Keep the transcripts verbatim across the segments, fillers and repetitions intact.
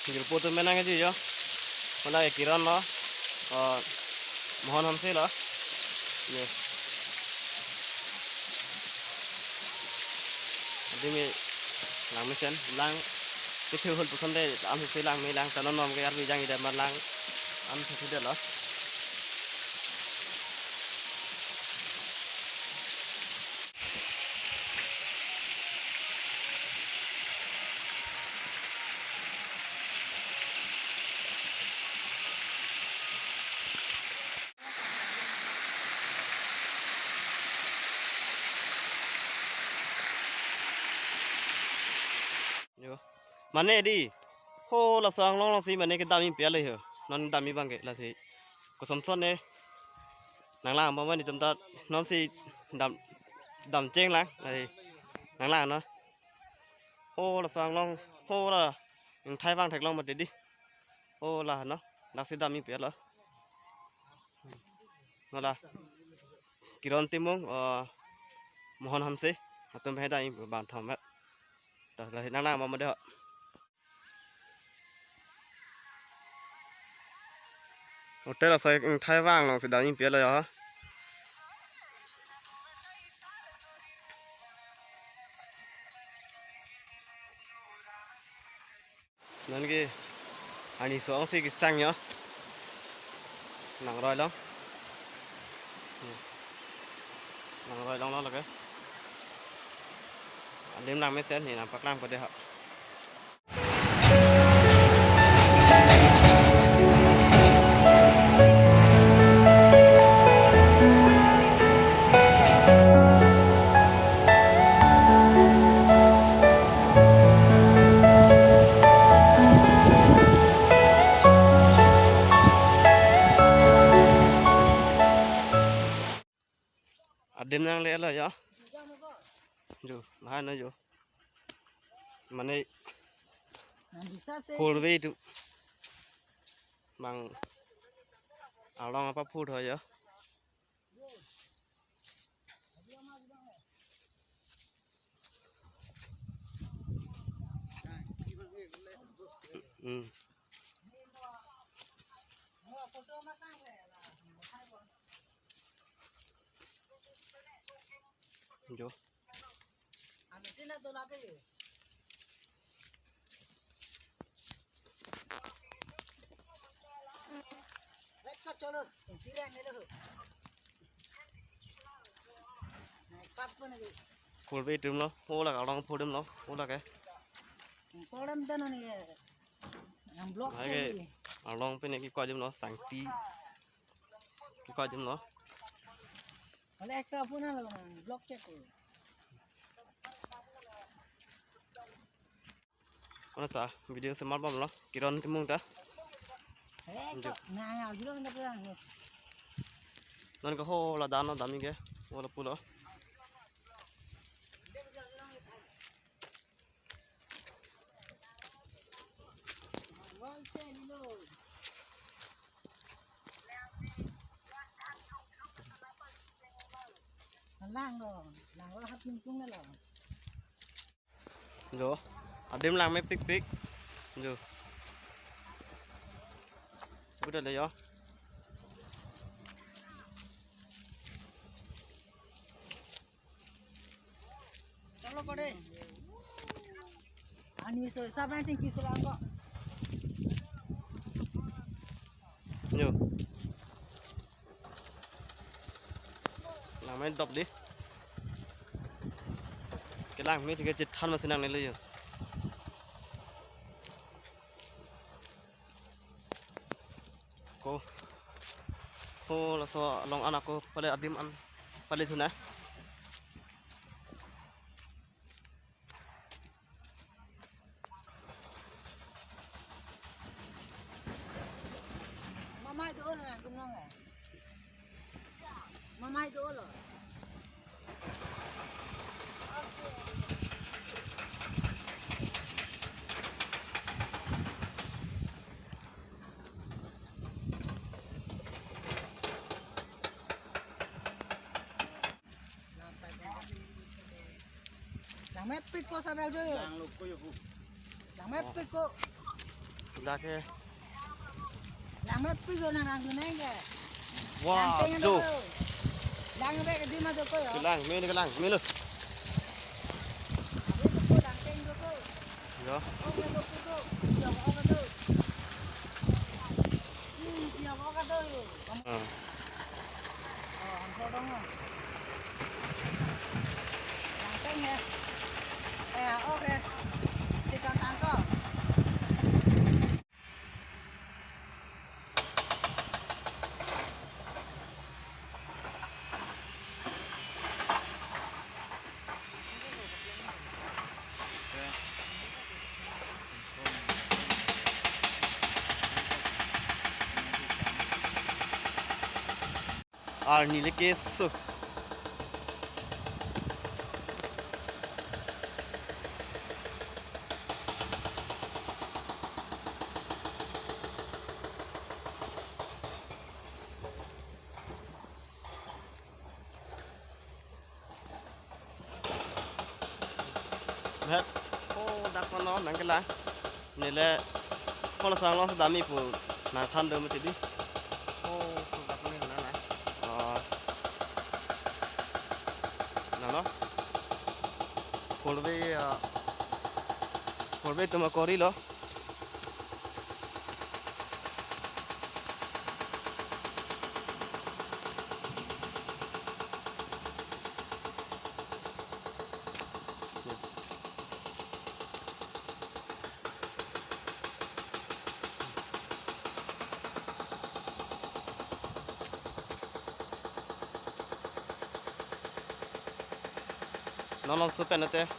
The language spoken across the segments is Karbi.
Jilpo atum menang aji jo. Mala Kiron lo. Oh, Mohon Hanse lo. Ye. Adim lang mesen lang. Kithi hul puson de an si lang me lang tanon nom ke arbi jang ida ma lang. An si de lo. Jo. Mane di. Ho laso anglong alongsi mane kedam-i pi ale ho. Non dam-i abang ke lasi. Kosonson ne. Nanglang abang mane itum ta non si dam dam cheng lang. Lasi. Nanglang no. Ho laso anglong. Ho la. Ingthai abang theklong mati di. Ho la no. Laksi dam-i pi alo. Mala Kiron Timung, oh, Mohon Hanse, atum pen dam-i abang thom mat. Dah lah nang nang mama deh. Hotel asai ingthai abang alongsi dam-i pi alo ya. Non ke arni so-ong si kesang yo. Nangroi along. Nangroi along lo lake. Adim lang mesen ne nangpaklang po deh ho. Adim nangle lo ya. Jo, lahan jo. Mane Nang bisa se. Four way tu. Bang along apa food ho ya. Hmm. Jo. Four way atum lo, ho la along four way atum lo, ho la ke. Problem dan ni, yang block. Hai ke, along pen ki koi atum lo, sangti. Ki koi atum lo. Kali ekta phone lo, block check ko. Mana ta video semal bom lo, Kiron Timung ta. Eh, jo. Nang, nang, Kiron ta pulang. Non ke ho la dan lo dam-i ke, ho la pulo. Lang lo, lang lo hat ningkung lo. Jo, adim lang mepikpik. Jo. Buda le jo. Chalo pade. Ani so sa ban ching kis lang ko. Jo. Lang main top di. Kelang mi tiga chethan masih nang nilo jo. Ko. Ko laso along an ako pale adim an pale thuna. Mamai do lo nang kumlong eh. Mamai do lo. Lang mepik ko sabar do. Lang lo ko yo. Lang mepik ko. Dak ke. Lang me pi ko nang lang dunai ke. Wah, lang teng do. Lang be ke di ma do ko yo. Kelang, me ne kelang, me lo. Ade do ko lang teng do ko. Yo. Oke do ko. Yo, oke do. Hmm, yo, oke do. Hmm. Oh, ang kodong mo. Ang teng ya. Eh, okay. Tikan tangko. Arni le keso. Dak, oh, dak kono nang kelang. Nele kono sang lo sedami pu nang than do mati di. Oh, dak kono nang na. Oh. Nang lo. Kolbe, ah, kolbe tuma kori lo. Non non su pen ate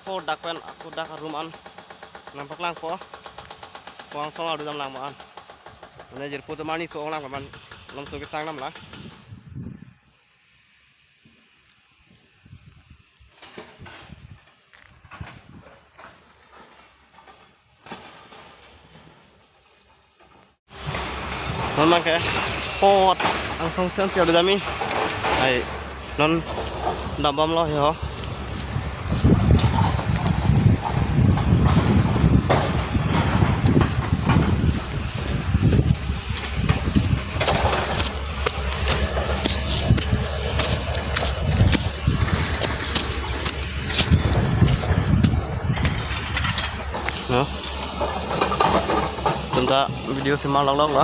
ho dak pen ako dak arum an nang paklangpo. Ko angsong ardu dam lang ma an. Mane jirpo to mani so lang man. Lom so kesang nam la. Non abang ke pot angsong sen si ada dami. Hai, non dambom lo yo. No. Tum ta video si mar lok lok lo.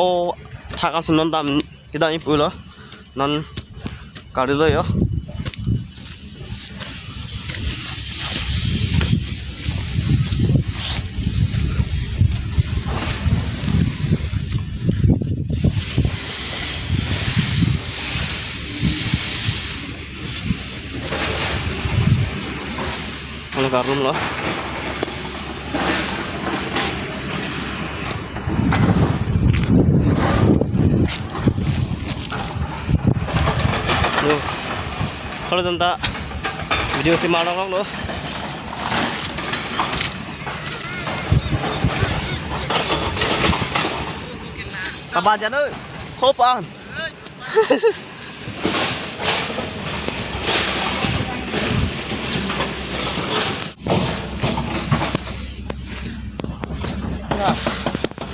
O, thak asin non dam kedam-i pulo. Non kari lo yo. Ano ka room lo. Yo. Halo tanta. Video si mar lok lok lo. Kaba jan oi. Hopan.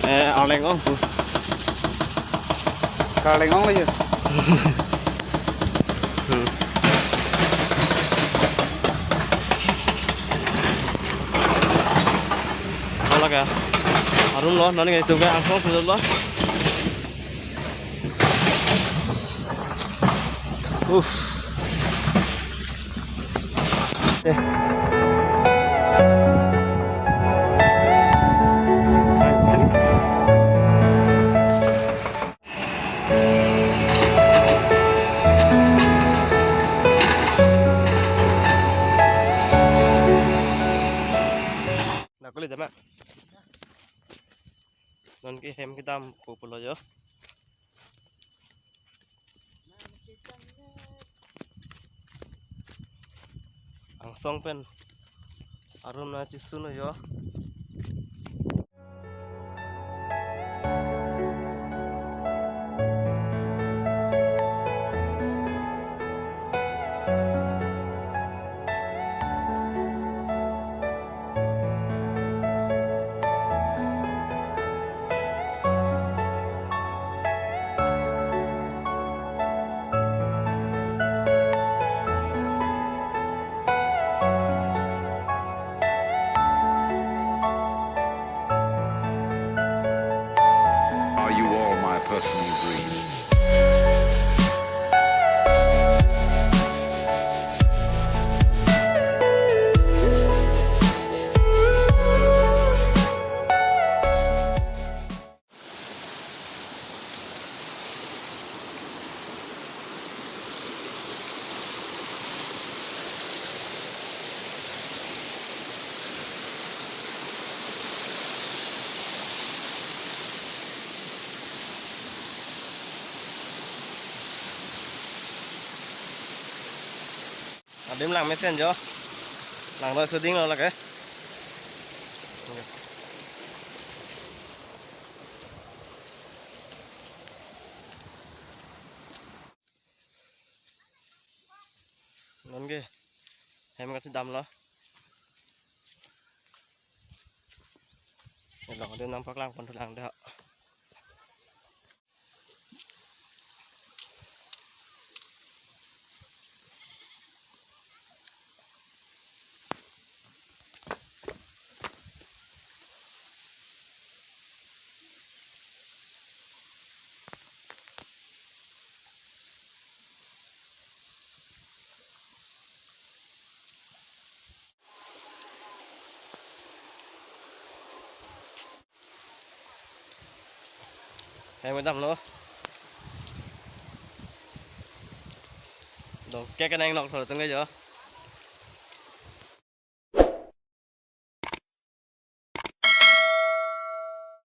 Eh, Arleng ong pu. Karleng ong lagi. Hmm. Hola ka. Arum lo, nani ka itu ka angsong sejol lo. Uff. Eh. Nakuli jama. Non ke hem kedam ko pulo jo. Angsong pen arum nangchesung jo. Adim lang mesen jo. Lang lo, suding lo lake. Non ke hem kachedam lo. Long adim nangpaklang pon thu lang de ho. Hem kedam lo. Dong ke kenang nok thor tengge jo.